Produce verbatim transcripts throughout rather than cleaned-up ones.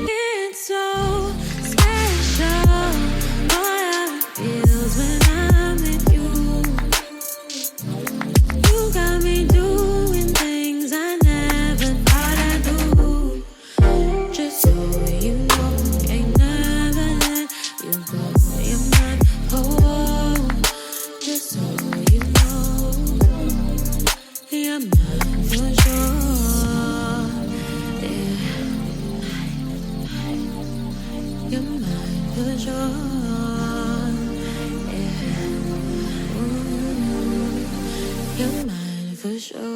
It's so special, boy, how it feels when I'm with you. You got me doing things I never thought I'd do. Just so you know, can't never let you go. You're mine, oh, just so you know. You're mine for sure. Yeah. You're mine for sure. Yeah. Ooh, you're mine for sure.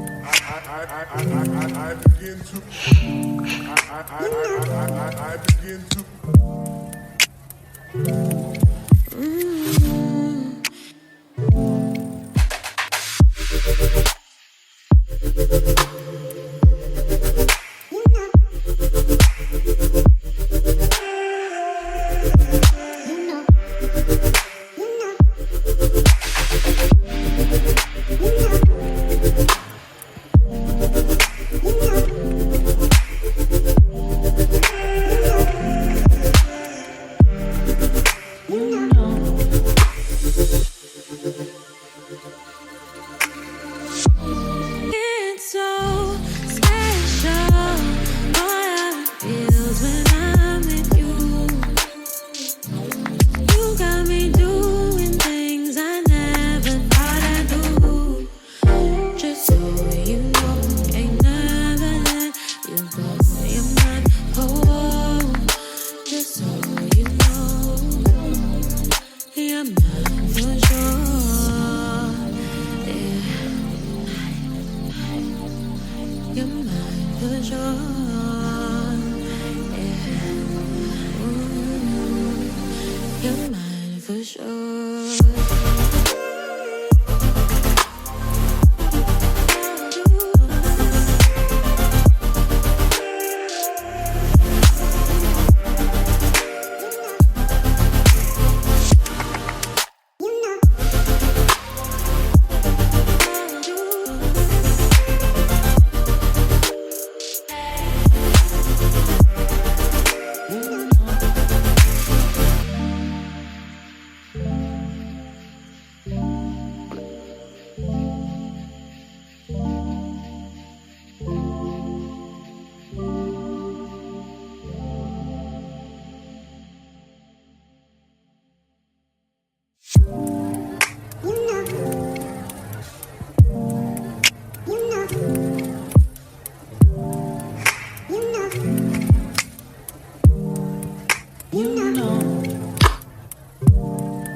I, I, I, I, I, I, I begin to. I, I, I, I, I, I, I begin to. It's so special, boy, how it feels when I'm with you. You got me doing things I never thought I'd do. Just so you know, ain't never let you go. You're mine, oh, just so you know. You're mine for sure. Yeah. You're mine for sure. Yeah. Ooh. You're mine for sure.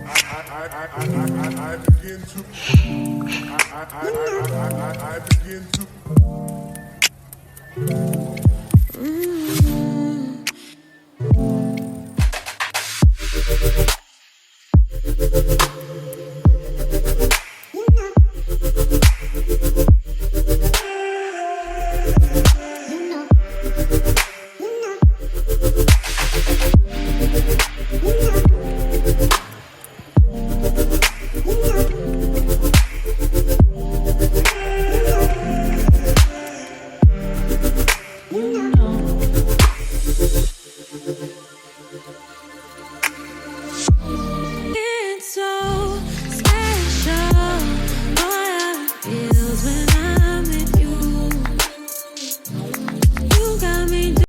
I, I, I, I, I, I, I begin to. I, I, I, I, I, I, I, I begin to. Mm.